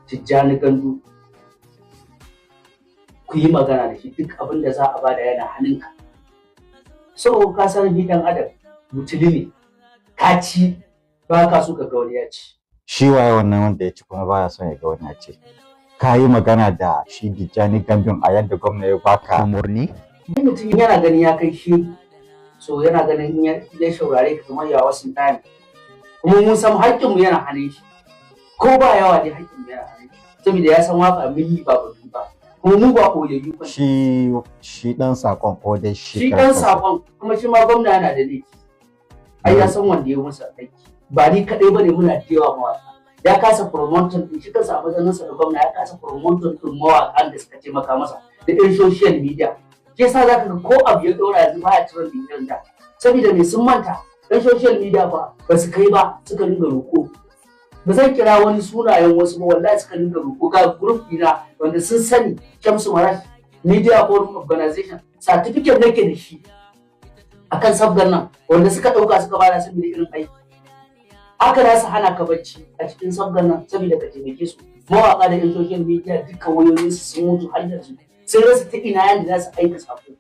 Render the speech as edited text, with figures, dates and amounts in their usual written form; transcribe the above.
Tijjani Gandu, ku yi magana da shi, duk abin da za a bada yana hannunka. So ka san ni dan adam mutuli ne, ka ci ba ka so ka ga wani ya ci. Shi waye wannan wanda ya ci kuma baya son ya ga wani ya ci? Ka yi magana da shi Tijjani Gandun a yadda gwamna ya baka umarni? Mutum yana ganin ya kai shi, so yana ganin in ya shaurare ka kamar ya wasu time. Kuma mun san haƙƙinmu yana hannun shi, ko ba yawa dai haƙƙinmu yana hannun shi, saboda ya san waka mun yi ba batu ba, kuma mu ba koyayyu ba. Shi dan sakon ko dai shi Shi ɗan saƙon, kuma shi ma gwamna yana da laifi ai, ya san wanda ya masa aiki. Ba ni kaɗai bane, muna da yawa mawaƙa. Ya kasa promoting din shi kansa a matsayinsa da gwamna, ya kasa promoting din mawaƙan da suka taimaka masa da irin social media. Shi yasa zaka ga ko abu ya ɗora yanzu baya trending irin da, saboda me? Sun manta ɗan social media ba ba su kai ba, suka ringa roƙo. Ba zan kira wani sunayen wasu ba, wallahi suka ringa roƙo. Ga group ɗina wanda sun sani, Shamsu Marash Media Forum Organization, certificate nake da shi akan sabgar nan, wanda suka ɗauka suka bada saboda irin aiki haka za su hana ka bacci a cikin sabgar nan saboda ka taimake su. Mawaƙa da yan social media dukkan wayoyinsu sun mutu har yanzu, sun rasa ta ina yanda za su aika sako.